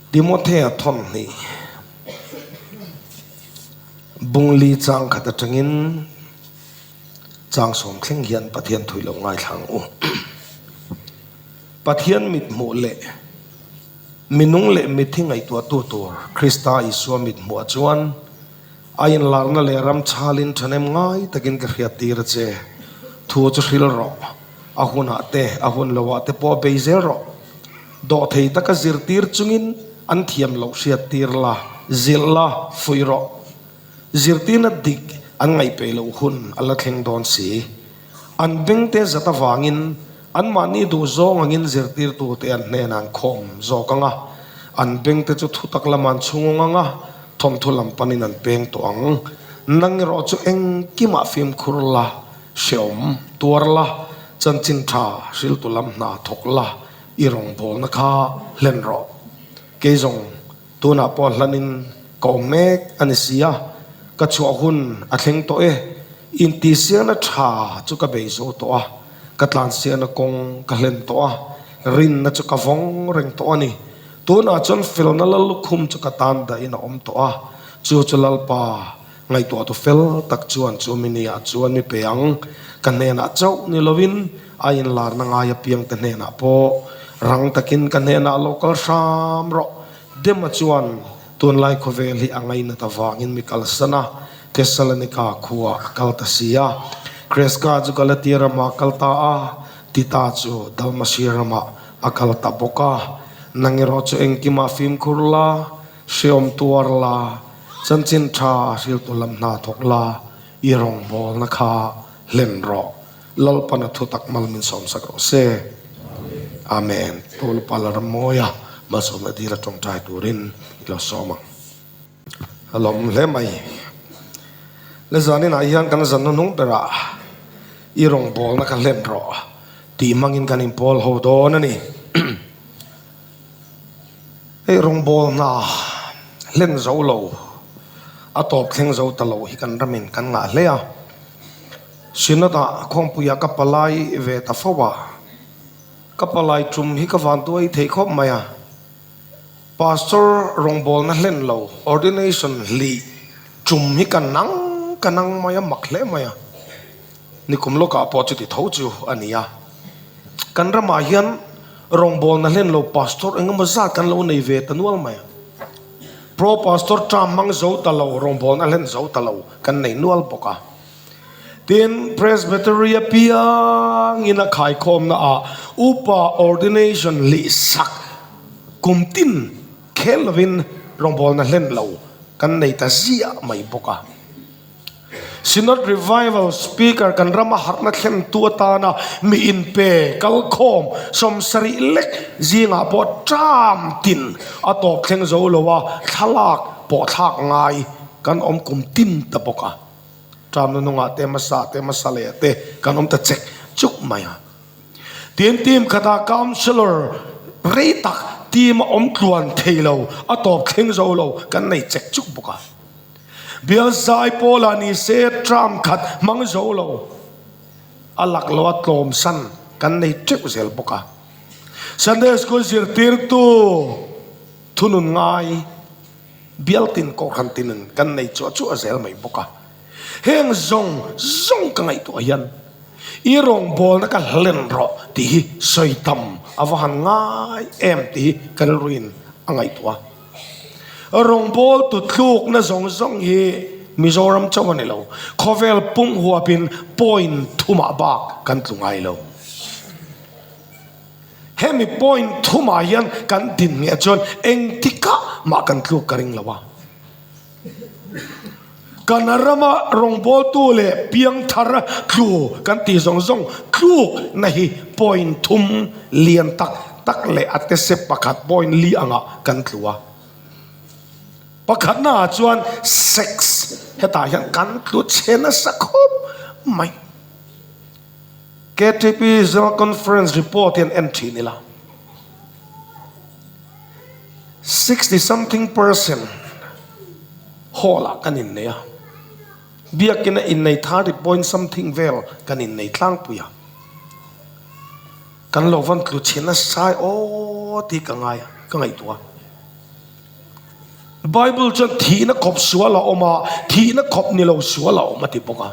Timothea thawn hnih bungli chang khat atangin chang sawm thleng hian Pathian thui lo ngaithla ang u. Pathian mithmuh leh minung leh mithi ngaihtuahtu tur Krista Isua mithmuhah chuan a inlarna leh ram chhalin thahnem ngai takin ka hriattir a che. Thu chu hril rawh. A hunah te, a hun lohah te pawh bei zel rawh. Dawhthei taka zirtir chungin an thiam loh hriattir la, zilh la, fuih rawh. Zirtirna dik an ngaihpeih loh hun a la thleng dawn si. An bengte zat avangin anmahni duh zawng angin zirtirtute an hnenah an khawm zawk ang a, an bengte chu thutak lamah an chhungawng ang a, thawnthu lam panin an peng tawh ang. Nang erawh chu engkimah fimkhur la, hreawm tuar la, chanchin tha hriltu lam hna thawk la, i rawngbawlna kha hlen rawh. Kei zawng Tunah pawh hlanin ka awm mek a ni si a, ka chhuah hun a thleng tawh e. Intihsiakna tha chu ka bei zo tawh a, ka tlansiakna kawng ka hlen tawh a, rinna chu ka vawng reng tawh a ni. Tunah chuan felna lal lukhum chu ka tan dahin a awm tawh a, chu chu Lalpa ngaihtuahtu fel tak chuan chu mi niah chuan mi pe ang. Ka hnenah chauh ni lovin a inlarna ngai apiangte hnenah pawh rang takin ka hnenah lo kal hram rawh. Dema chuan tunlai khawvel hi a ngainat avangin mi kalsan a, Thessalonika khua a kal ta si a. Kreska chu Galatia ramah a kal ta a, Tita chu Dalmasia ramah a kal ta bawk a. Nang erawh chu engkimah fimkhur la, hreawm tuar la, chanchin tha hriltu lam hna thawk la, i rawngbawlna kha hlen rawh. Lalpan a thutak mal min sawmsak rawh se. Amen. Tawlpa la ram mawi a, malsawmna dil a tawngtai turin i lo sawm ang. A lawm hle mai. Le zaninah hian kan zan hnuhnung berah i rawngbawlna ka hlen rawh tih hmangin kan inpawl ho dawn a ni. Hei rawngbawlna hlen zo lo, a tawp thleng zo ta lo hi kan ramin kan ngah hle a. Synod-ah khawmpuiah ka palai ve ta fo a, ka palai tum hi ka vanduai thei khawp mai a, Pastor rawngbawlna hlen lo, ordination hlih tum hi ka nang ka nang mai a, mak hle mai a, nikum lawkah pawh chuti tho chu a ni a, kan ramah hian rawngbawlna hlen lo pastor engemaw zat kan lo nei ve ta nual mai a, pro pastor term hmang zo ta lo, rawngbawlna hlen zo ta lo kan nei nual bawk a. Tin, Presbytery apiangin a khaikhawmna ah Upa Ordination lihsak kum tin khel lovin rawngbawlna hlen lo kan nei ta ziah mai bawk a. Synod Revival Speaker kan rama harhna thlentu atana mi inpe kalkhawm 70 lek zingah pawh ṭam tin a tawp thleng zo lo a, thlalak pawh thlak ngai kan awm kum tin ta bawk a. Ṭamna nungah te, hmasa te, hmasa leh te kan awm ta chek chuk mai a. Tin, team khatah councillor rei tak team a awm tluan thei lo, a tawp thleng zo lo kan nei chek chuk bawk a. Bial zai pawlah ni se term khat hmang zo lo, a lak lo a tlawm san kan nei teuh zel bawk a. Sunday School zirtirtu thunun ngai. Bialtin Kohhran tinin kan nei chuah chuah zel mai bawk a. Heng zawng zawng ka ngaihtuah hian i rawngbawlna ka hlen rawh tih hi sawi tam a va han ngai em tih hi ka rilruin a ngaihtuah a. Rawngbawltu tlukna zawng zawng hi Mizoram chauh a ni lo, khawvel pum huapin point thumah bak kan tlu ngai lo. Hemi point thumah hian kan din nge chuan engtikah mah kan tluk ka ring lo a. Kan rama rawngbawltu leh piangthar tlu kan tih zawng zawng tluk na hi point thum lian tak tak leh a te se pakhat point li angah kan tlu a. Pakhatnaah chuan sex hetah hian kan tlu chhe nasa khawp mai. KTP General Conference report hi an en thin ila, 60 something percent hall ah kan innei a, biakin a innei 30 point something vel kan innei tlangpui a, kan lo van tlu chhin a sai aw tih ka ngai a, ka ngaihtuah a. Bible chuan thihna khawp sual a awm a, thihna khawp ni lo sual a awm a ti bawk a.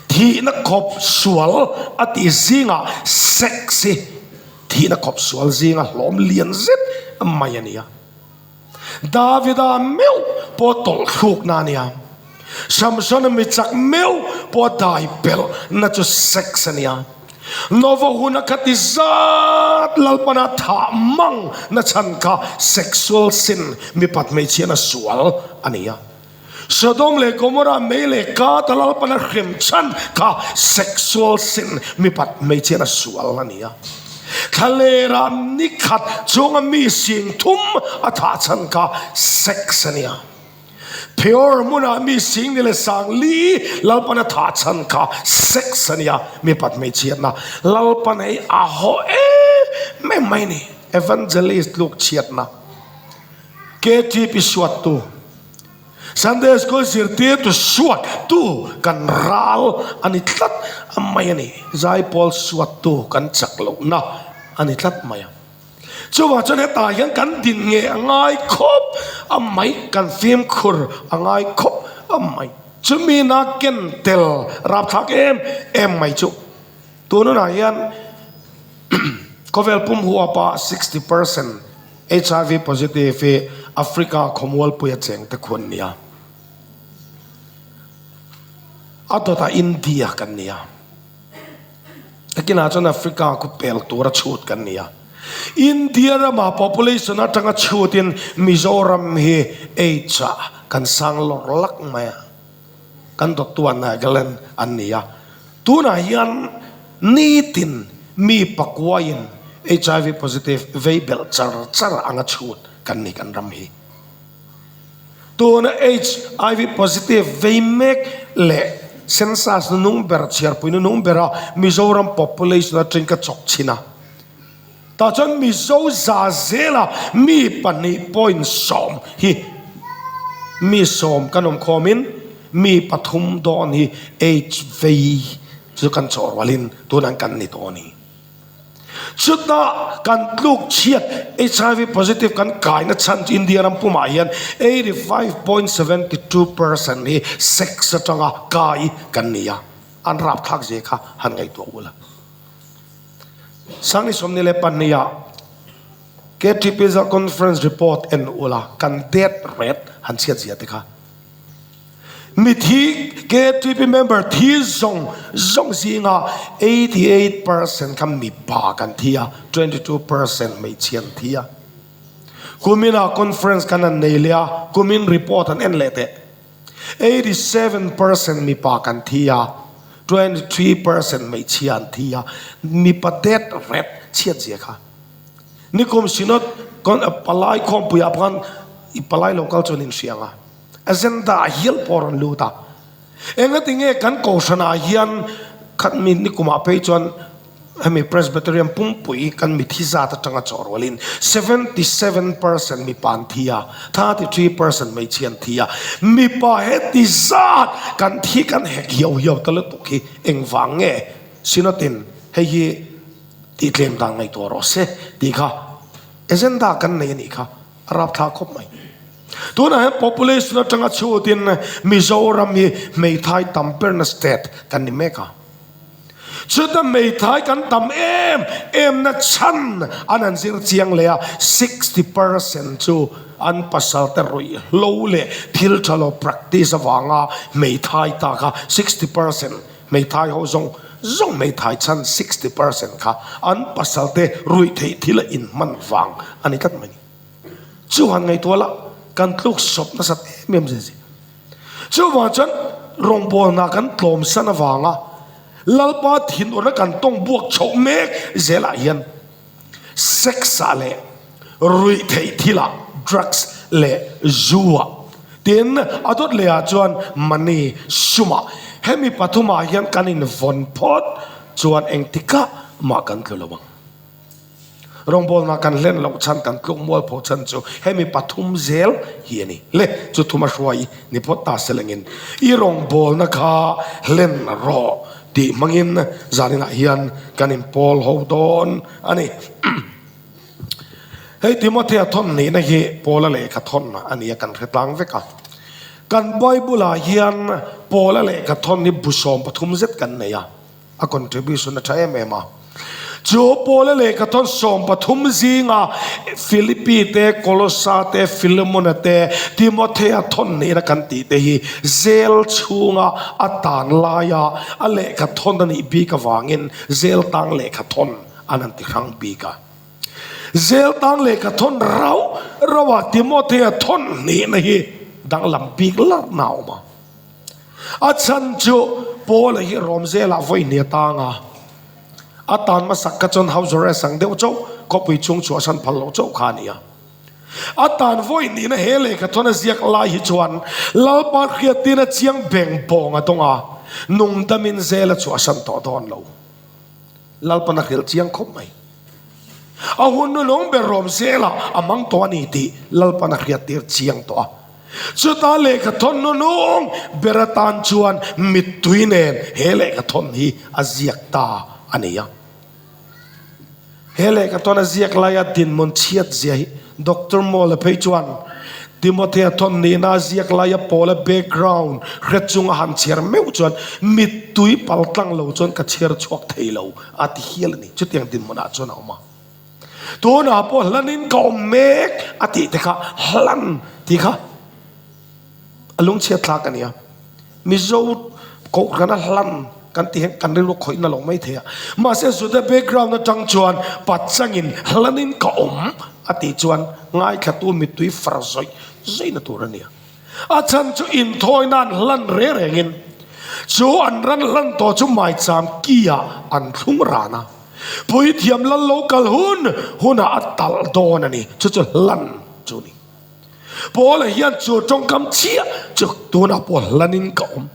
Thihna khawp sual a tih zingah sex hi thihna khawp sual zinga hlawm lian zet mai a ni a. Davida meuh pawh tawlh thlukna a ni a. Samsona mi chak meuh pawh dai pelh na chu sex a ni a. Nova huna kha ti zat Lalpana thah mang na chhan kha sexual sin mipat hmeichhiana sual a ni a. Sodom leh Gomorrah mei leh Kata Lalpana hrem chhan kha sexual sin mipat hmeichhiana sual a ni a. Thlalera nikhat chunga mi sing thum a thah chhan kha sex a ni a. Peor hmunah mi sing ni leh sang li Lalpana thah chhan kha sex a nia, mipat hmeichhiatna Lalpan hei a haw em em mai ni, Evangelist tluk chhiatna, KTP suattu, Sunday School zirtirtu suattu kan ral a ni tlat mai a ni, Zaipawl suattu kan chak lohna a ni tlat mai a. Chuvang chuan hetah hian kan din nge a ngai khawp a mai, kan fimkhur a ngai khawp a mai. Chumi na ken tel rapthlak em em mai chu tun hunah hian khawvel pum huapa 60% HIV positive hi Africa khawmualpuia cheng te khuan nia. A dawtah India kan nia. Takinah chuan Africa khu pel tura chhut kan ni a. India rama population atanga chhutin Mizoram hi AIDS ah kan sang lawr lak mai a. Kan dawttu ah Nagaland an ni a. Tunah hian nitin mi pakuaiin HIV positive vei belh char char anga chhut kan ni kan ram hi. Tuna HIV positive vei mek leh census nu nung ber, chhiarpui nu nung bera Mizoram population atangin ka chawk chhin a. Tah chuan Mizo za zela mi 2.7 hi mi sawm kan awm khawmin mi pathum dawn hi AIDS vei chu kan chawh rualin tunah kan ni tawh a ni. Chutah kan tluk chhiat HIV positive kan kaina chhan chu India ram pumah hian 85.72 percent hi sex atanga kai kan ni a, an rapthlak zia kha han ngaihtuah ula. Sangni 22 ah KTP Zal Conference report en ula kan death rate han chhiat zia te kha. Mithi KTP member thi zawng zawng zinga 88 percent kha mipa kan thi a, 22 percent hmeichhia an thi a. Kuminah conference kan han nei leh a, kumin report an en leh teh. 87 percent mipa kan thi a, 23 percent hmeichhia an thi a. Mipa death rate chhiat zia kha. Nikum Synod palai khawmpuiah pawh khan i palai lo kal chuan inhria ang a. Agenda ah hial pawh a rawn lut a. Engati nge kan kohhranah hian khat mi nikumah phei chuan hemi Presbyterian pumpui kan mithi zat atanga chawh rualin 77% mipa an thi a, 33% hmeichhia an thi a. Mipa heti zat kan thi kan hek hiau hiau ta lutuk hi engvang nge Synod-in hei hi tihtlem dan ngaihtuah rawh se tih kha agenda kan nei a nih kha a rapthlak khawp mai. Tunah hian population atanga chhutin Mizoram hi hmeithai tam berna state kan ni mek a. Chuta hmeithai kan tam em em na chhan an han zir chiang leh a, 60% chu an pasal te ruih hlo leh thil tha lo practice avanga hmeithai ta kha 60% hmeithai ho zawng zawng hmeithai chhan 60% kha an pasal te ruih theih thil a inhman vang a ni tlat mai ni. Chu han ngaihtuah lah kan tluk sawp nasat em em zia zia. Chuvang chuan rawngbawlna kan tlawm san avanga Lalpa thinurna kan tawng buak chhoh mek zelah hian sex ah leh ruih theih thilah drugs leh zu ah tin a dawt leh ah chuan money sum ah hemi pathum ah hian kan invawn phawt chuan engtikah mah kan tlu lo ang. Rawngbawlna kan hlen loh chhan, kan tluk mual pho chhan chu hemi pathum zel hi a ni. Le, chu thuma hruai ni phawt ta se lengin i rawngbawlna kha hlen rawh tih hmangin zaninah hian kan inpawl ho dawn a ni. Hei Timothea thawn nihna hi Paula lehkha thawn a ni a, kan hre tlang vek a. Kan Bible-ah hian Paula lehkha thawn hi bu 13 zet kan nei a, a contribution a tha em em a. Chu Paula lehkha thawn 13 zinga Philippi te, Kolossa te, Philemona te, Timothea thawn nihna kan tih te hi zel chhunga a tan laia a lehkha thawn a nih bik avangin zel tang lehkha thawn an han ti hrang bik a. Zel tang lehkha thawn rauh rauh a Timothea thawn hnihna hi danglam bik larhna a awm a. A chhan chu Paula hi Rom zelah vawi hnih a tang a, a tan hmasak kha chuan house arrest ang deuh chauh, khawpui chhung chhuahsan phal loh chauh kha a ni a. A tan vawi hnihna he lehkha thawn a ziak lai hi chuan Lalpa hriattirna chiang beng bawng a dawng a, nungdamin zel a chhuahsan tawh dawn lo. Lalpan a hrilh chiang khawp mai. A hun nunawng ber rawm zelah a mang tawh a ni tih Lalpan a hriattir chiang tawh a. Chuta lehkha thawn nunawng ber atan chuan mittui nen he lehkha thawn hi a ziak ta a ni a. He lehkha thawn a ziak laia dinhmun chhiat zia hi Doctor Mawla phei chuan Timothea thawn nihna a ziak laia Paula background hre chunga han chhiar meuh chuan mittui pal tlang lo chuan ka chhiar chhuak thei lo a ti hial a ni. Chutiang dinhmunah chuan a awm a. Tunah pawh hlanin ka awm mek a tih te kha hlan tih kha a lungchhiat thlak a nia. Mizo kohhrana hlan kan tih hian kan rilru khawihna lo mai thei a. Mahse Juda background atang chuan pachangin hlanin ka awm a tih chuan ngaithlatu mittui far zawih zawihna tur a nia. A chhan chu inthawi nan hlan re rengin chu an ran hlan tawh chu maicham ki ah an thlung ran a. Puithiam lal lo kal hun hunah a talh dawn a ni. Chu chu hlan chu a ni. Paula hian chu tawngkam chiah chu tunah pawh hlanin ka awm.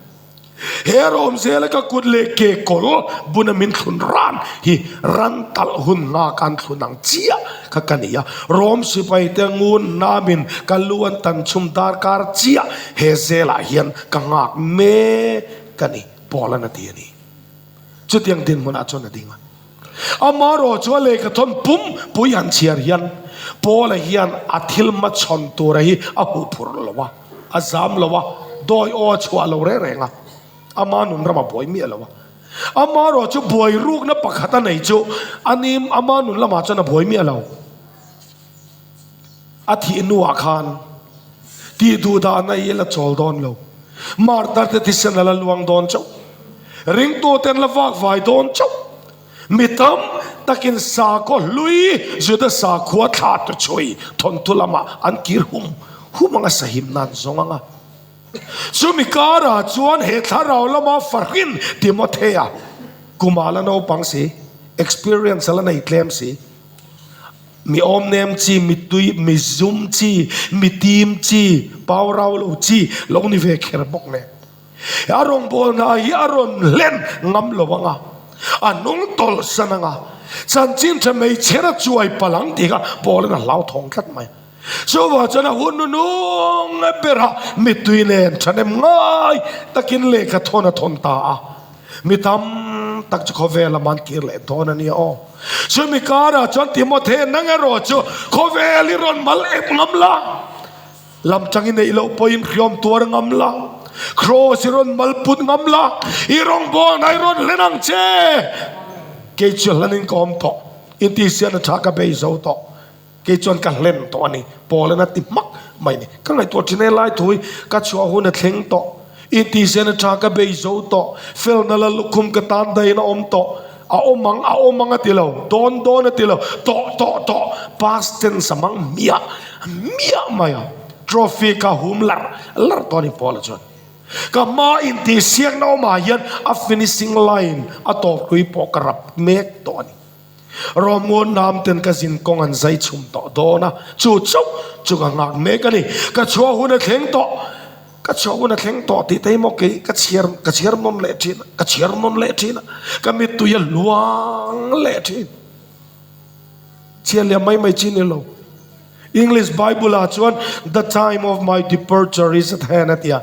He rawmzela ka kut leh ke kawl buna min thlun ran hi ran talh hun hna kan thlun ang chiah kha ka ni a. Rawm sipai te ngun hnamin ka lu an tan chhum darkar chiah he zelah hian ka nghak mek a ni, Paula'n a ti a ni. Chutiang dinhmunah chuan a ding a. Amarawh chu a lehkha thawn pum pui han chhiar hian Paula hian a thil hmachhawn tura hi a huh phurh lo a, a zam lo a, dawi aw a chhuah lo reng reng a, ama nun ram a buai miah lo a. Amarawh chu buai rukna pakhat a nei chu a ni, ama nun lamah chuan a buai miah lo. A thih hnuah khan tih duh dahna hi la chawl dawn lo. Martar te thisen a la luang dawn chauh. Ringtu ten la vak vai dawn chauh. Mi tam takin sakhaw hlui Juda sakhua thla tu chhui thawnthu lamah an kir hum hum anga sahim nan zawng anga. Chumi karah chuan he thlarau lama fahrin Timothea kuma la naupang si, experience a la nei tlem si. Mi awmnem chi, mi tui, mi zum chi, mi tim chi, pau rau lo chi lo ni ve kher bawk nen. A rawngbawlna hi a rawn hlen ngam lo ang a, a hnung tawlh san ang a, chanchin tha hmeichher a chuai palh ang tih kha Paul-in a hlauthawng tlat mai. Chuvang chuan a hun nunung berah mittui nen thahnem ngai takin lehkha thawn a thawn ta a. Mi tam tak chu khawvel a man kir leh dawn a nia aw. Chumi karah chuan Timothy nang erawh chu khawvel i rawn mal ep ngam la, lam tang i neih loh pawhin hriawm tuar ngam la, kraws i rawn mal put ngam la, i rawngbawlna i rawn hlen ang che. Kei chu hlanin ka awm tawh, intihsian a tha ka bei zo tawh. Kei chuan ka hlen tawh a ni, Paul-in a ti hmak mai a ni. Ka ngaihtuah thin e, lai thu hi ka chhuah hun a thleng tawh, intihsian a tha ka bei zo tawh, felna la lukhum ka tan dahin a awm tawh, a awm ang, a awm ang a ti lo, dawn dawn a ti lo, tawh tawh tawh, past tense a hmang hmiah hmiah mai a, trophy ka hum larh larh tawh a ni Paul-a chuan. Ka hma intihsiakna awmah hian a finishing line a tawp hlui pawh ka rap mek tawh a ni. Rawmngawn nam ten ka zin kawng an zai chhum tawh dawn a, chu chauh chu ka nghak mek a ni. Ka chhuah hun a thleng tawh, ka chhuah hun a thleng tawh tih te hi maw kei ka chhiar ka chhiar nawn leh thin a, ka chhiar nawn leh thin a, ka mittui a hluang leh thin. Chhiar liam mai mai chi ni lo. English Bible ah chuan the time of my departure is at hand a ti a.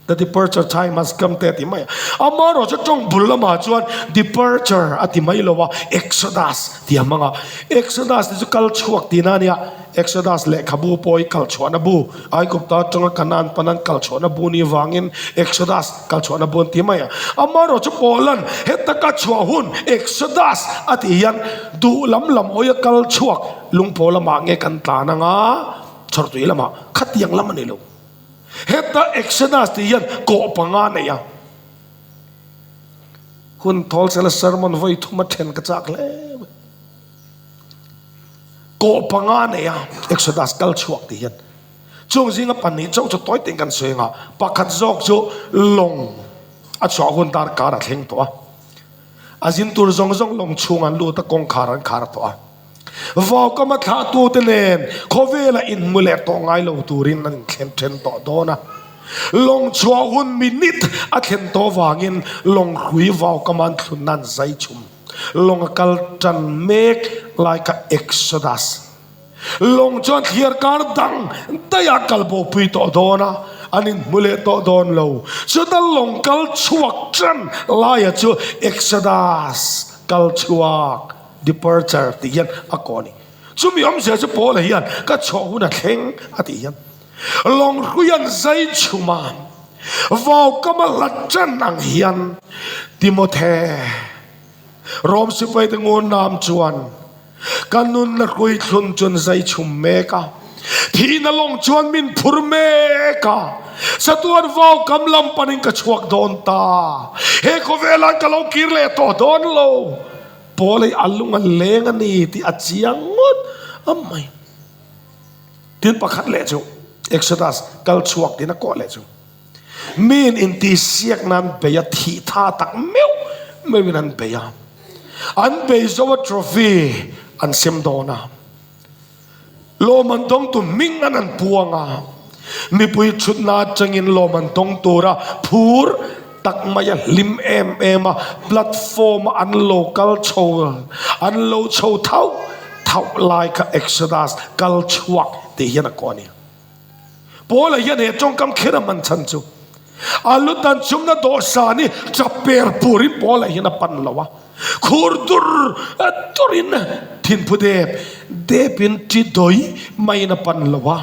The departure time has come te a ti mai a. Amaherawh chu tawng bul lamah chuan departure a ti mai lo a, Exodus tih a hmang a. Exodus te chu kal chhuak tihna a nia. Exodus lehkhabu pawh hi kal chhuahna bu, Aigupta atanga Kanaan pan an kal chhuahna bu ni vangin Exodus kal chhuahna bu an ti mai a. Amaherawh chu Paulan heta ka chhuah hun Exodus a tih hian duh lam lam awia kal chhuak lungphaw lamah nge kan tlan anga chhawrtui lamah khatiang lam a ni lo. Heta Exodus tih hian kawh panga a nei a. Hun thawl sela sermon vawi thum a then ka chak hle mai. Kawh panga a nei a Exodus kal chhuak tih hian. Chung zinga pahnih chauh chu tawi tein kan sawi anga pakhat zawk chu lawng a chhuah hun darkar a thleng tawh a. A zin tur zawng zawng lawng chhung an lut a kawngkhar an khar tawh a. Vaukama thlahtute nen khawvela inhmu leh tawh ngai lo turin an inthlen then tawh dawn a. Lawng chhuah hun minute a thlen tawh vangin lawng hrui vaukama an thlunna an zai chhum. Lawng a kal tan mek lai kha Exodus. Lawng chuan thliar kar dang daih a kal bopui tawh dawn a, an inhmu leh tawh dawn lo. Chuta lawng kal chhuak tan laia chu Exodus kal chhuak. Departure tih hian a kawh a ni. Chumi awmzia chu Paula hian ka chhuah hun a thleng a tih hian lawng hruian zai chhuma vaukama hla tan ang hian Timothe Rom sipaite ngun nam chuan ka nunna hrui thlun chun zai chhum mek a, thihna lawng chuan min phur mek a, chatuan vaukam lam panin ka chhuak dawn ta, he khawvelah ka lo kir leh tawh dawn lo. Paul hi a lung a leng a ni tih a chiang ngawt a mai. Tin pakhat leh chu Exodus kal chhuak tin a kawh leh chu miin intihsiak nan bei a thih tha tak meuh meuhin an bei a. An bei zo a trophy an sem dawn a. Lawm an dawng tu hming an an puang a, mipui thutna atangin lawm an dawng tura phur tak mai a hlim em em a, platform a an lo kal chho an lo chho thauh thauh lai kha Exodus kal chhuak tih hian a kawh a ni. Paula hian he tawngkam kher a hman chhan chu a lu dan chumna dawhsan hi tap per purin Paula hian a pan lo a, khur dur durin thinphu dep depin ṭi dawi maiin a pan lo a.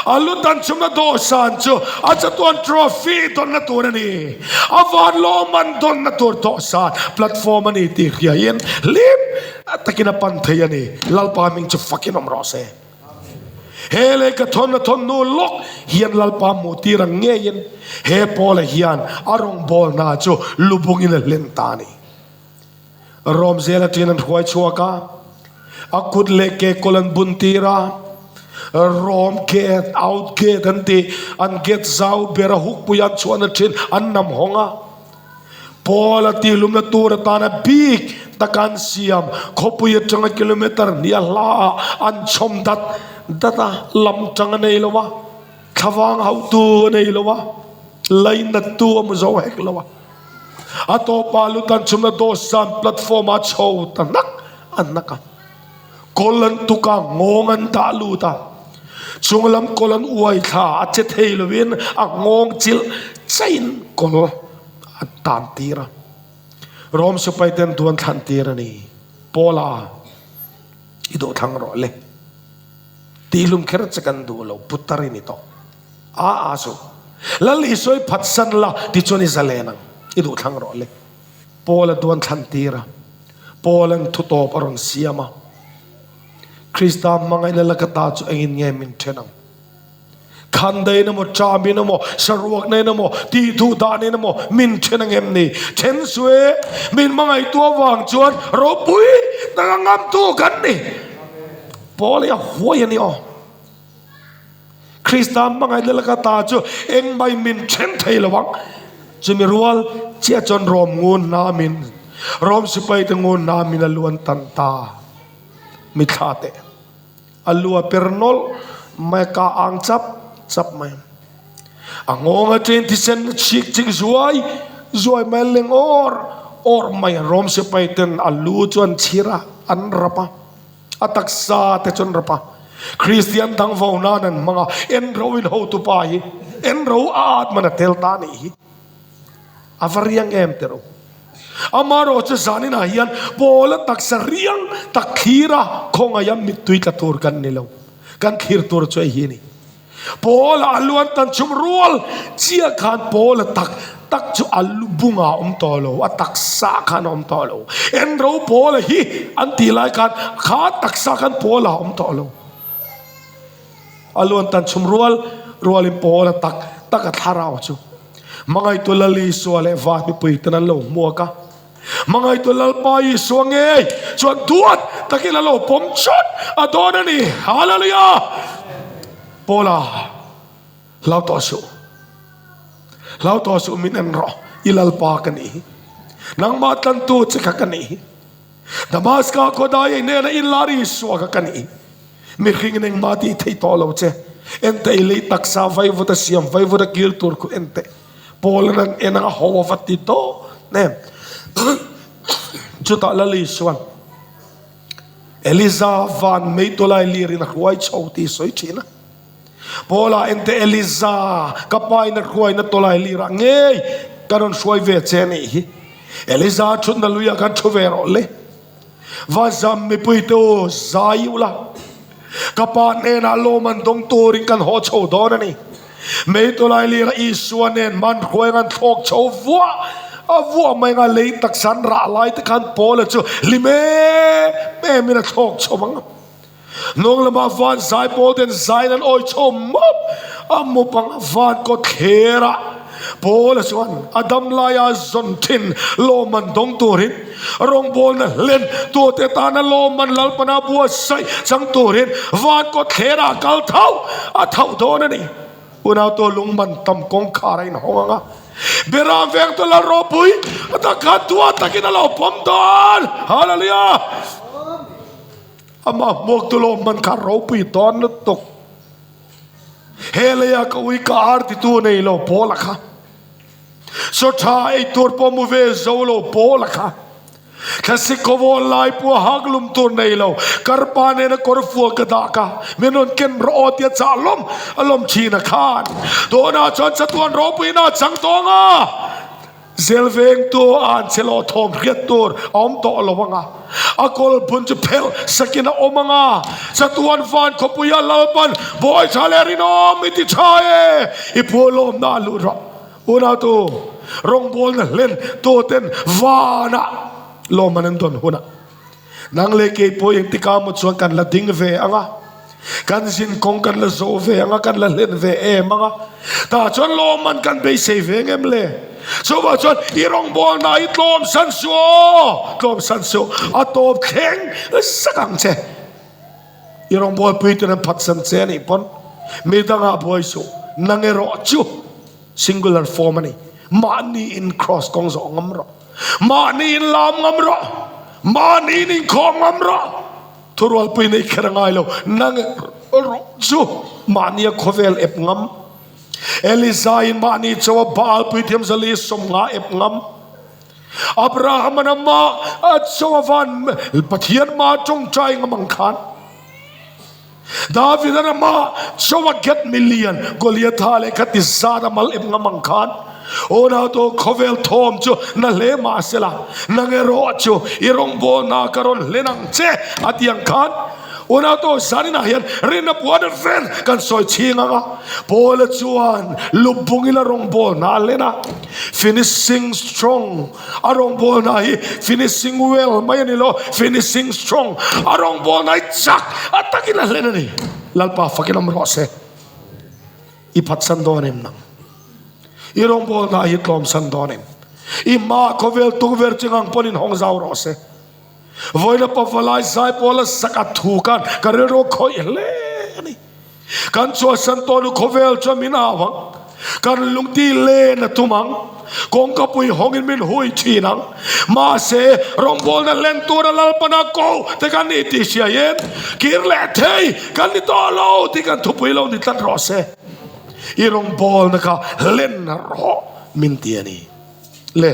A lu dan chumna dawhsan chu a chatuan trophy dawnna tur a ni, a van lawmman dawnna tur dawhsan platform a ni tih hriain hlim takin a pan thei a ni. Lalpa hming chu fakin awm rawh se. He lehkha thawn a thawn hnu lawk hian Lalpa hmuh tir ang ngeiin he Paula hian a rawngbawlna chu lubungin a hlen ta a ni. Rom zel aṭin an hruai chhuak a, a kut leh ke kawl an bun tir a, Rom gate, out gate an tih, an gate zau ber a hukpui an chhuahna ṭhin an nam hawng a. Paul a tihlumna tur atana bik taka an siam khawpui atanga kilometer hnih a hla ah an chhawm dat dat a, lam tang a nei lo a, thlavang hauhtu a nei lo a, lainattu a hmu zo hek lo a. A tawpah lutan chhumna dawhsan platform ah chho ta hnak a hnak a. Kawl an tuk a, nghawng an dah lut a, chunglam kawl an uai thla a che thei lovin a nghawng chilh chaiin kawl a tan tir a. Rom sipai ten duan thlan tir a ni. Paula, i duh thlang rawh le. Tihlum kher che kan duh lo, putar i ni tawh. A a chu. Lal Isua i phatsan la tichuan i zalen ang, i duh thlang rawh le. Paul a duan thlan tir a, Paul-a'n thutawp a rawn siam a, Krista hmangaihna laka ta chu engin nge min then ang? Khandain emaw, ṭamin emaw, saruaknain emaw, tihduh danin emaw min then ang em ni? Then su e, min hmangaihtu avang chuan ropui taka ngamtu kan ni. Paul hi a huai a ni aw. Krista hmangaihna laka ta chu engmah min then thei lo ang. Chumi rual chiah chuan Rom ngun hnamin, Rom sipaite ngun hnamin a luan tan ta. Mithla teh. A lu a per nawlh mai a, ka ang chap chap mai. A nghawng aṭin thisen a chhik chik zuai zuai mai a, leng awr awr mai. Rom sipaiten a lu chu an chhir a, an rap a. A taksa te chuan rapa Kristian dang vo nan an hmang a, en ro in hotu pa hi. En ro a at man a tel ta nih hi. A va riang em teh ro. Amaherawh chu zaninah hian Paula taksa riang tak thlir a khawngaih a mittui tla tur kan ni lo. Kan thlir tur chu hei hi a ni. Paula a luan tan chhum rual chiah khan Paula tak tak chu a lu bungah a awm tawh lo, a taksa khan a awm tawh lo. En ro Paula hi an tih lai khan kha taksa khan Paula a awm tawh lo. A luan tan chhum rual rualin Paula tak tak a thlarau chu Hmangaihtu Lal Isua leh Van mipui ten an lo hmuak a. Hmangaihtu Lalpa Isua ngei chuan duat takin a lo pawm chawt a dawn a ni. Hallelujah! Paula, hlau tawh suh. Hlau tawh suh min en rawh. I Lalpa ka nih hi. Nangmah tlantu che kha ka nih hi. Damaska khawdai ei nena inlar Isua kha ka nih hi. Mihringin engmah tih theih tawh lo che. Enteh i lei taksa vaivut a siam vaivut a kir tur khu enteh. Paul an en anga ho a va ti tawh nem. Chutah Lal Isuan Eliza van mei tawlai lirin a hruai chho tih sawi thin a. Paula enteh Eliza ka pa in a hruaina tawlai lirah ngei ka rawn hruai ve che a nih hi. Eliza thutna luiah khan thu ve rawh le. Va zam mipui te u zai ula, ka pa hnenah lawm an dawng turin kan haw chho dawn a ni. Meitawlai lira Isua nen man hruai an thlawk chho vuah a vuah mai anga lei taksa an rah lai te khan Paula chu hlim em emin a thlawk chho ang. Hnung lamah van zai pawl ten zaiin an awi chho mawp a mup ang a van kawt thler a Paula chuan a dam laia zawn thin lawmman dawng turin rawngbawlna hlen tute tana lawmman Lalpana buatsaih chang turin van kawt thler ah kal tho a tho dawn a ni. Unau tu lungman tam kawngkhar a inhawng ang a, Beram vengtu Lal ropui a takha duat takin a lo pawm dawn. Hallelujah! Amah hmuaktu lawmman kha ropui dawn lutuk. He leia ka ui ka ar titu nei lo Paula kha. Chaw tha ei tur pawh mu ve zo lo Paula kha. Thlasik khawvawl lai pawh hak lum tur nei lo karpa nena kawr fual ka dah ka min rawn ken rawh aw tia chah lawm a lawm thin a khan. Tunah chuan chatuan ropuina a chang tawng a. Zel vengtu a an che lo thawm hriat tur a awm tawh lo ang a, a kawl bun chu phelh sakin a awm ang a, chatuan van khawpuia Lalpan bawi tha leh rinawm i ti tha e, i phu lawmna a luh rawh. Unautu, rawngbawlna hlen tuten vanah lawmman an dawn hunah Nang leh kei pawh engtikah maw chuan kan la ding ve ang a, kan zin kawng kan la zawh ve ang a, kan la hlen ve em ang a, tah chuan lawmman kan beisei ve ngem le? Chuvah chuan i rawngbawlna i tlawm san suh aw, tlawm san suh, a tawp thleng zak ang che. I rawngbawlpui ten an phatsan che a nih pawn mi dangah buai suh, nang erawh chu singular form a ni, mahni in cross kawng zawh ngam rawh. Mahni in lam ngam rawh, mahni in inkhawm ngam rawh. Thurualpui nei kher a ngai lo, nang erawh chu mahnia khawvel ep ngam. Eliza in mahni cho a Baal puithiam zali 50 ep ngam. Abraham-an amah a cho a van Pathian mah tawngtai ngam ang khan. David-an amah cho a get milian Goliatha leh kha ti zat a mal ep ngam ang khan Aw to khawvel thawm chu na hle mah sela, nang erawh chu i rawngbawlna ka rawn hlen ang che a ti ang khan Unau to zaninah hian rinna puan vel kan sawi chhing ang a, Paula chuan lubungin a rawngbawlna a hlen a, finishing strong A rawngbawlna hi finishing well mai a ni lo, finishing strong. A rawngbawlna hi chak a takin a hlen a ni. Lalpa fakin awm rawh se. I phatsan dawn em nang? I rawngbawlna hi tlawmsan dawn em? I hma khawvel tukverh ching ang pawhin hawng zau rawh se. Vawiina pavalai zaipawl a sak a thu khan ka rilru a khawih hle a ni. Kan chhuahsan tawh nu khawvel chuan min au ang, kan lungti len a tum ang, kawngkapui hawngin min hui thin ang. Mahse, rawngbawlna hlen tura Lalpana ko te kan ni tih hriaiin kir leh thei kan ni tawh lo tih kan thupui lo ni tlat rawh se. I rawngbawlna kha hlen rawh min ti a ni. Le,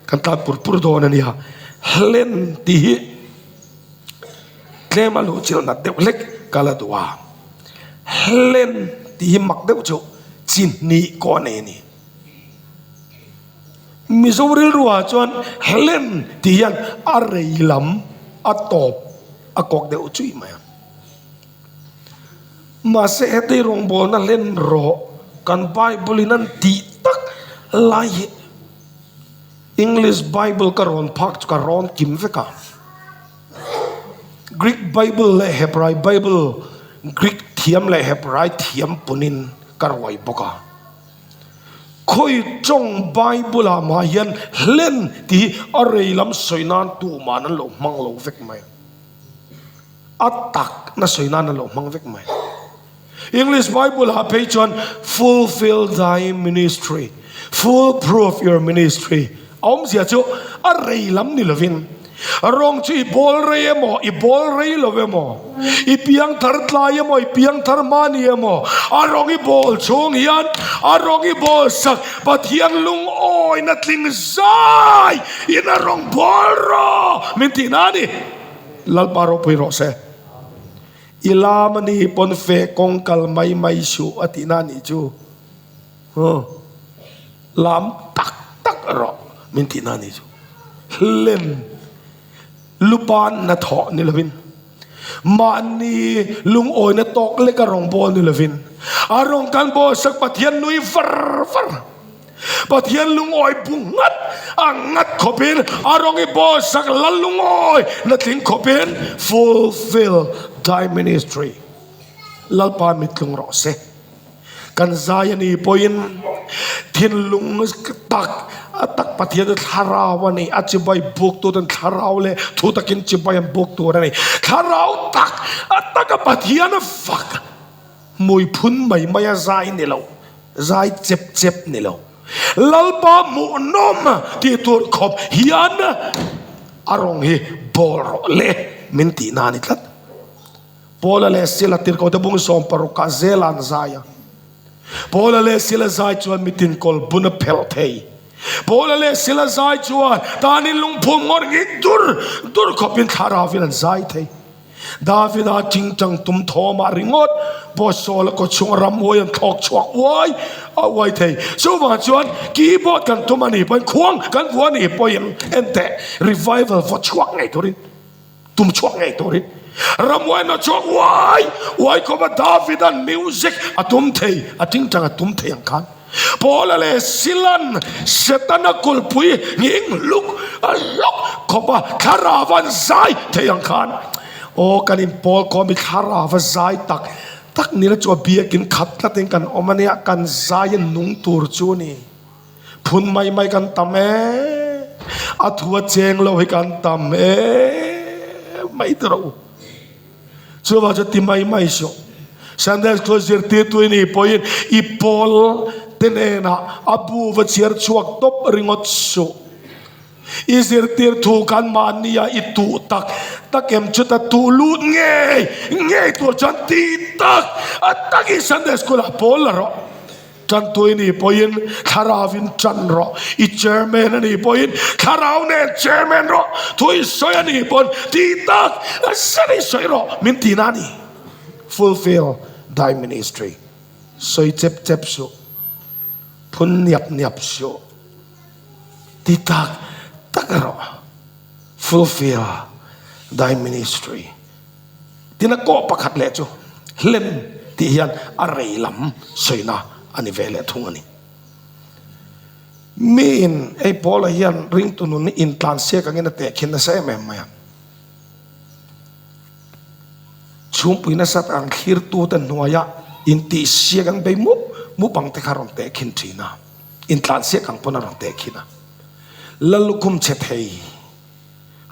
kan tlan pur pur dawn a nia, hlen tih hi. Tlem a luh chilh nat deuh hlek ka la duh a, hlen tih hi mak deuh chu. Chi hnih kawh a nei a ni. Mizo rilruah chuan hlen tih hian a rei lam a tawp a kawk deuh chui mai a. Mahse hetei rawngbawlna hlen rawh kan Bible in an tih tak lai hi English Bible ka rawn phak chu ka rawn kim vek a. Greek Bible leh Hebrai Bible, Greek thiam leh Hebrai thiam punin ka ruai bawk a. Khawi tawng Bible ah mah hian hlen tih hi a rei lam sawi nan tuman an lo hmang lo vek mai. A tak na sawi nan an lo hmang vek mai. English Bible ah phei chuan fulfill thy ministry, full proof your ministry a awmzia chu a rei lam ni lovin rawng chu i bawl rei emaw i bawl rei lo emaw i piang thar tlai emaw i piang thar hma ni emaw a rawng i bawl chhung hian a rawng i bawl sak Pathian lungawina tling zai in a rawng bawl rawh min tihna a ni. Lalpa ropui rawh se. I lam a ni pawn fe kawng kal mai mai suh a tihna a nih chu. Huh. Lam tak tak rawh min tihna a nih chu. Hlen lupan hnathawh ni lovin, mahni lungawina tawk leka rawngbâwl ni lovin, a rawng kan bawl sak Pathian nui var var. Pathian lungawi bu ngat a ngat khawpin a rawng i bawl sak la lungawi na tling khawpin fulfill thy ministry Lalpa mittlung rawh se. Kan zai a ni pawhin thinlung tak a tak Pathian chu thlarau a ni a chibai buk tu ten thlarau leh thu takin chibai an buk tur a ni. Thlarau tak a taka Pathian a fak hmui phun mai mai a zai ni lo. Zai chep chep ni lo. Lalpa hmuhnawm tih tur khawp hian a rawng hi bawl rawh le min tih na a ni tlat. Paula leh Sila tirhkohte bung 16 ah zel an zai a. Paula leh Sila zai chuan mitin kawl bun a phelh thei. Paula leh Sila zai chuan tanin lungphum ngawr ngik dur dur khawpin thlarauvin an zai thei. Davida tingtang tum thawmah ringawt pawh Saul a kawchhung ramhuai an thlawk chhuak uai a uai thei. Chuvang chuan keyboard kan tum a nih pawhin khuang kan vuah a nih pawhin enteh revival vaw chhuak ngei turin tum chhuak ngei turin ramhuai an chhuak uai uai khawp a Davida'n music a tum thei a tingtang a tum thei ang khan. Paula leh Silan Setana kulhpui nghing hluk a hlawk khawp a, thlarau an zai thei ang khan aw kan inpawl khawm i thlarau a zai tak tak nila chu a biakin khat tlatin kan awm a nia, kan zai a nung tur chu a ni. Phun mai mai kan tam e, a thu a cheng lo hi kan tam e mai ta rawh u. Chuvang chu ti mai mai suh. Sunday School zirtirtu i nih pawhin i pawl te hnenah a bu va chhiar chhuak tawp ringawt suh. I zirtir thu khan mahnia i tuh tak tak em chuta tuh lut ngei ngei tur chuan ti tak a takin Sunday School ah pawl la rawh. Tantu i nih pawhin thlarauin tan rawh, i chairman a nih pawhin thlarau nen chairman rawh, thu i sawi a nih pawn tih tak a zet i sawi rawh min ti na a ni. Fulfill thy ministry. Sawi chep chep suh, phun niap niap suh, ti tak tak rawh. Fulfill thy ministry. Tin a kawh pakhat leh chu hlen tih hian a rei lam sawina a ni ve leh thung a ni. Miin hei Paula hian ringtu nun hi intlansiak angin a tehkhin nasa em em mai a. Chhungpui nasat ang thlirtute hnuaia intihsiak an bei mup mup ang te kha a rawn tehkhin thin a, intlansiak ang pawn a rawn tehkhin a. Lallukhum chhe thei.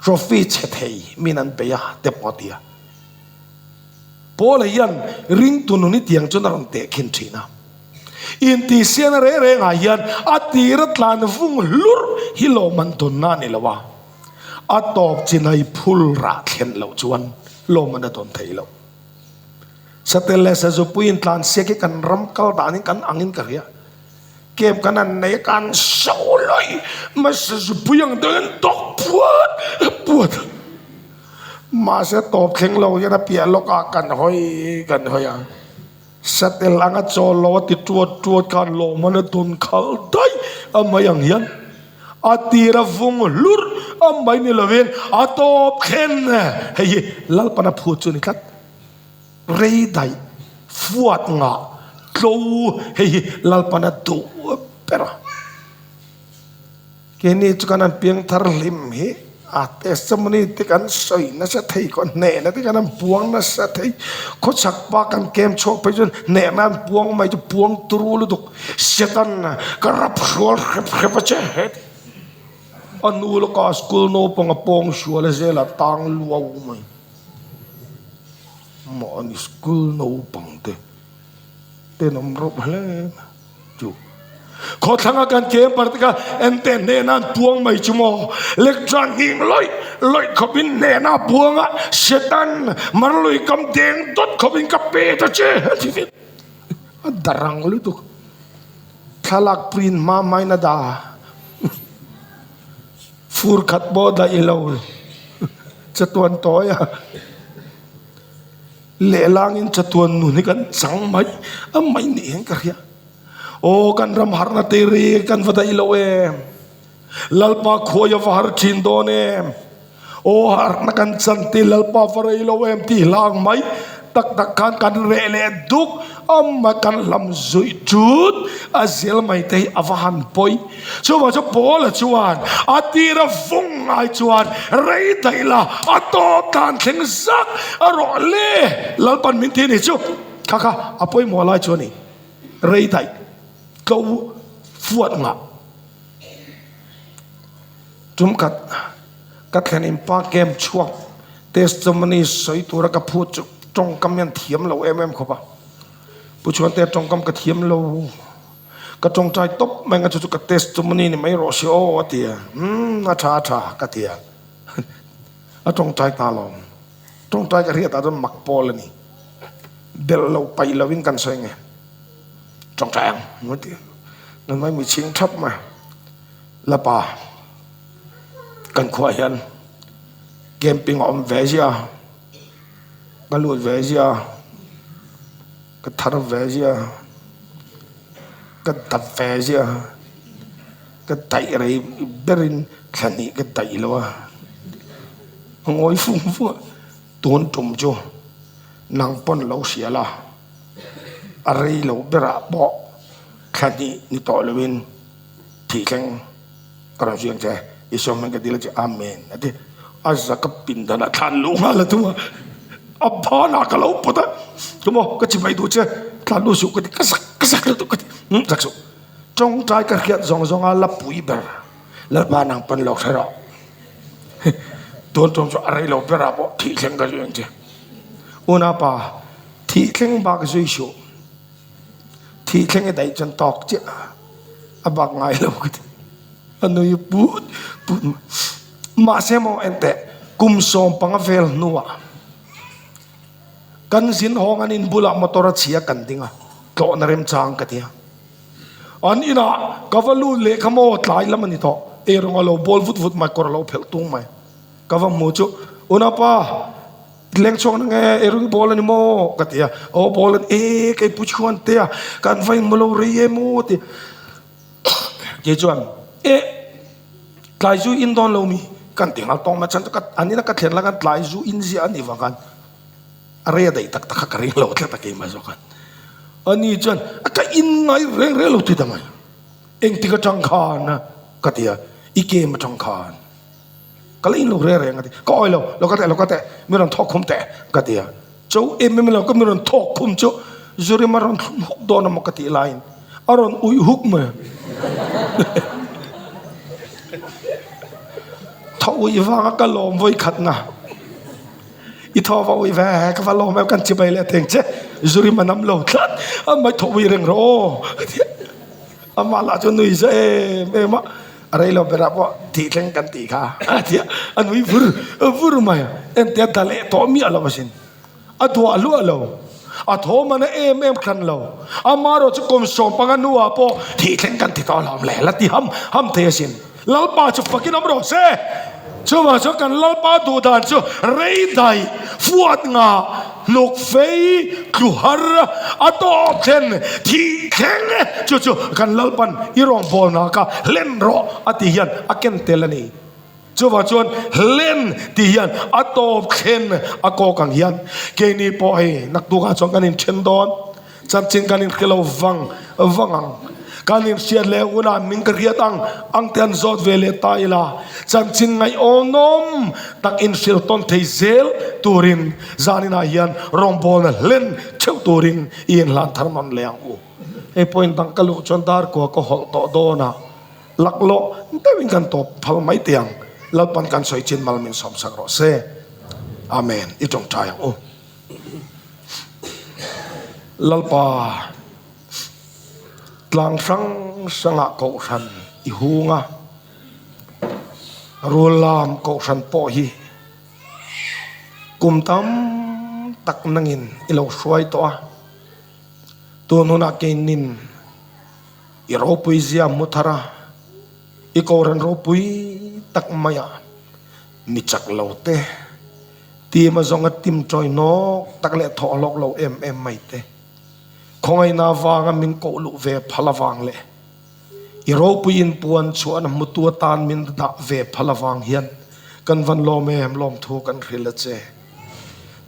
Trophy chhe thei min an bei a te pawh a ti a. Paula hian ringtu nun hi tiang chuan a rawn teh khin thin a. Intihsiana reng rengah hian a tira tlan vung hlur hi lawm an dawnna a ni lo a, a tawp chinai phul rah thlen loh chuan lawm an a dawn thei lo. Satel leh Sazupuiin tlansiak hi kan ram kal danin kan angin ka hria. Kem kan an nei a kan so lawih mahse zupui ang deuh hian tawk puat puat a mahse tawp thleng lo hian a piah lawk ah kan hawi kan hawi a. Satel anga chawl lo a ti tuat tuat khan lawmman a dawn khalh daih a mai ang hian a tir a vung hlurh a mai ni lovin a tawp thlen hei hi Lalpan a phut chu a ni tlat. Rei daih fuat ngah tlo hei hi Lalpan a duh ber a. Keini chu kan han piang thar hlim hi a testimony te kan sawi nasa thei khaw hnehna te kan han puang nasa thei khawchhak pa kan kem chhuak phei chuan hnehna an puang mai chu puang turu lutuk Satan ka rap hrual hrep hrep a che het a nu lawka school naupang a pawng hrual a zela tang luau mai mahni school naupang te tenawm rawp hle mai. Chu khawthlanga kan kem par te kha ente hnena an puang mai chu maw? Lekcha nghing lawih lawih khawpin hnena a puang a, Setan mar lui kam deng dawt khawpin ka pe ta che a ti vet. A darang lutuk. Thlalak print hma hmain a dah a. Fur khat pawh a daih lo. Chatuan tawi a. Lehlangin chatuan nun hi kan chang mai a mai nih hian ka hria. Aw kan ram harna te ri kan va daih lo em. Lalpa khuai a va har thin dawn em. Aw harna kan chan te Lalpa va rei lo em tih hlang mai tak tak khan kan reh leh duk a kan hlam zuih tut a zel mai te hi a va han pawi. Chuvang chu Paula chuan a tira vung ngai chuan rei daih la, a tawp dan thleng zak a rawh le, Lalpan min ti a ni chu. Kha kha a pawimawh lai chu a ni, rei daih tlo fuat ngah. Tum khat ka thlen in pa game chhuak testimony sawi tura ka phut chu tawngkam hian thiam lo em em khawp a, Pu Chhuante tawngkam ka thiam lo. Ka tawngtai tawp mai nga chu chu ka testimony ni mai rawh si aw a ti a, umm a tha a tha ka ti a, a tawngtai ta lo, tawngtai ka hriat ah chuan mak pawl a ni, belh lo paih lo in kan sawi nge, tawngtai ang a ti a, nang mai mi chhing thap mai, lapa kan khuaah hian camping a awm ve zia, ka lut ve zia. Ka thar ve zia, ka dap ve zia, ka daih rei berin thla hnih ka daih lo a, a ngawi fung fung a, tun tum chu nang pawn lo hria la, a rei lo berah pawh thla hnih ni tawh loin thih thleng ka rawn hriang che, i sawm hian ka dil a che, Amen a ti. A za ka pindan ah thlan luh nghal a tum a, a ban ah ka lo pawt a, tumaw ka chimai duh che, thlan luh suh ka ti, ka zak ka zak lutuk ka ti, umm zak suh. Tawngtai ka hriat zawng zawng a la pui ber, Lalpa nang pawn lo hre rawh. Tun tum chu a rei lo ber ah pawh thih thleng ka zui ang che. Unapa, thih thleng bak zui suh. Thih thleng i daih chuan tawk chiah a bak ngai lo ka ti. A nui put put mai. Mahse maw enteh kum 15 vel hnuah kan zin hawng an in bulah motor a chhia kan ding a, tlawhna remchang ka ti a. An inah ka va lut leh kha maw tlai lam a ni tawh. Eirawng a lo bawl vut vut mai, kawr a lo phelh tung mai. Ka va hmu chu, Unapa! Leng chhuak na nge erawng i bawl a ni maw? ka ti a, aw bawl a ni e kei pu chhuan te a kan va inhmu lo rei em aw ti kei chuan e tlai zu in dawn lo mi kan ti nghal tawng mai chhan chu ka an ina ka thlen la khan tlai zu in ziah a nih vang khan a rei a daih tak tak kha ka ring lo tlat a keimah zawk khan ani chuan a ka in ngai reng reng lo ti ta mai engtik atang khan ka ti a i kem atang khan. Ka la inlo reng reng a ti. Ka awi lo, lo ka teh, lo ka teh, mi rawn thawk khum teh ka ti a. Cho em em lo ka mi rawn thawk khum chu Zurima rawn thlum huk dawn emaw ka tih laiin a rawn uih huk mai. Thaw uih vanga ka lawm vawi khatna. I thaw va uih ve, ka va lawm em kan chibai leh teng che. Zurima nam lo tlat, a mai thaw uih reng rawh aw. Amah lah chu nui za em em a, a rei lo berah pawh thih thleng kan tih kha a ti a, a nui vur vur mai a, entia da leh tawh miah lo asin, a duah hluah lo, a thawm a na em em hran lo, amaherawh chu kum 15 hnuah pawh thih thleng kan ti tawh alawm le la ti ham ham thei asin, Lalpa chu fakin awm rawh se, chuvang chuan kan Lalpa duh dan chu rei daih fuat nga. Hnuk fei tlu har a tawp thlen thih thleng chu chu kan Lalpan i rawngbawlna kha hlen rawh a tih hian a ken tel a ni. Chuvang chuan hlen tih hian a tawp thlen a kawk ang hian keini pawh hei naktukah chuan kan inthen dawn. Chanchin kan inhre lo vang vang ang. Kan inhriat leh hunah min ka hriat ang ang te an zawt ve leh ta ila, chanchin ngaihawmawm tak inhrilh tawn thei zel turin zaninah hian rawngbawlna hlen theuh turin i inhlan thar nawn leh ang u. Hei point dang ka luh chuan darkua ka hawlh tawh dawn a, laklawh deuhin kan tawp phal mai teh ang. Lalpan kan sawi chin mal min sawmsak rawh se. Amen. I tawngtai ang u. Lalpa, tlang hrang hrangah kohhran i hung a, Rullam kohhran pawh hi kum tam tak nangin i lo hruai tawh a, tun hunah keinin i ropui zia hmu thar a, i kohhran ropui tak maiah mi chak lo te, Tim a zawnga tim tawi nawk tak leh thawh hlawk lo em em mai te, khawngaihna avanga min koh luh ve phal avang leh i ropui inpuan chhuahna hmutu atan min dah ve phal avang hian kan van lawm em lawmthu kan hrilh a che.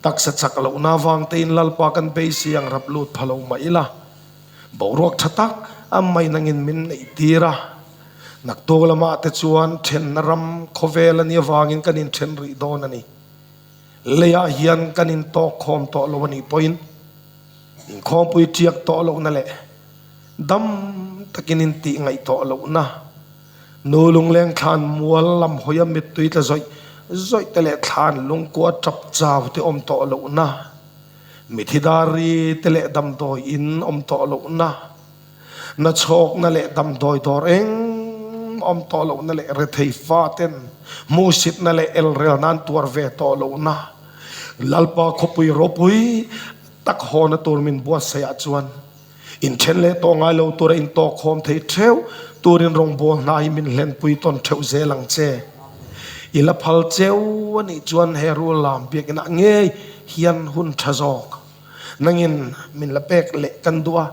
Taksa chak lohna avang tein Lalpa kan beisei ang rap lut pha lo mah ila, boruak tha tak a mai nangin min neih tir a. Naktuk lamah te chuan thenna ram khawvel a nih avangin kan inthen rih dawn a ni. Leiah hian kan intawk khawm tawh lo a nih pawhin inkhawmpui tiak tawh lohna leh dam takin intih ngaih tawh lohna, nu lungleng thlan mual lam hawia mittui tla zawih zawih te leh thlan lungkua tap chau te awm tawh lohna, mithi dar ri te leh damdawi in awm tawh lohna, Na chhawkna leh damdawi dawr engmah awm tawh lohna leh rethei faten hmuhsitna leh elrelna an tuar ve tawh lohna Lalpa khawpui ropui tak hawna tur min buatsaihah chuan inthen leh tawh ngai lo tura intawkkhawm thei theuh turin rawngbâwl hna hi min hlenpui tawn theuh zel ang che. I la phal cheu a nih chuan he rul lam biakinah ngei hian hun tha zawk nangin min la pek leh kan duh a.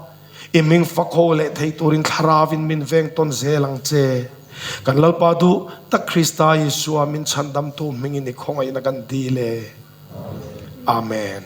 I hming fak ho leh thei turin Thlarauin min veng tawn zel ang che. Kan Lalpa duh tak Krista Isua min chhandamtu hmingin i khawngaihna kan dil e. Amen.